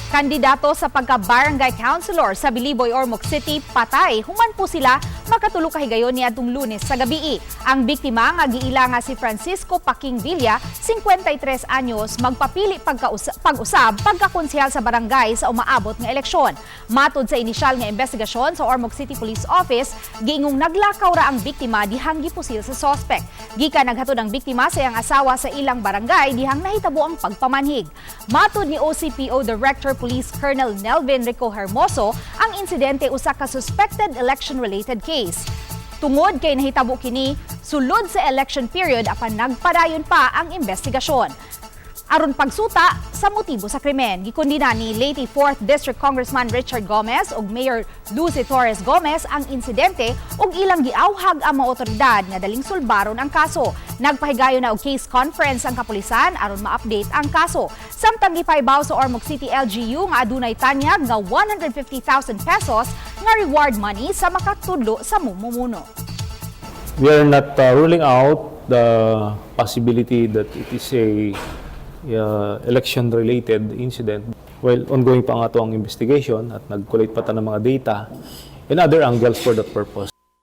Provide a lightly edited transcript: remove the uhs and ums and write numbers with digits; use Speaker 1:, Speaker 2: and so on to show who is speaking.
Speaker 1: Kandidato sa pagka-barangay councilor sa Biliboy, Ormoc City, patay. Human po sila makatulo ka higayon niadtong Lunes sa gabii. Ang biktima nga giila nga si Francisco Paking Villa, 53 anyos, magpapili pag-usab pagkakonsehal sa barangay sa umaabot nga eleksyon. Matod sa inisyal nga investigasyon sa Ormoc City Police Office, giingong naglakaw ra ang biktima dihang gipusil sa sospek. Gikan naghatod ang biktima sa iyang asawa sa ilang barangay dihang nahitabo ang pagpamanhig. Matod ni OCPO Director Police Colonel Nelvin Rico Hermoso, ang insidente usa ka suspected election-related case. Tungod kay nahitabo kini sulod sa election period, apan nagpadayon pa ang investigasyon aron pagsuta sa motibo sa krimen. Gikondena ni Leyte 4th District Congressman Richard Gomez ug Mayor Lucy Torres Gomez ang insidente ug ilang giawhag ang mga otoridad nga daling sulbaron ang kaso. Nagpahigayon na og case conference ang kapulisan aron ma-update ang kaso. Samtang gipahibaw sa Ormoc City LGU nga adunay tanyag nga 150,000 pesos nga reward money sa makatudlo sa mumumuno.
Speaker 2: We are not ruling out the possibility that it is a election-related incident. Well, ongoing pa nga to ang investigation at nag-collate pa ta ng mga data and other angles for that purpose.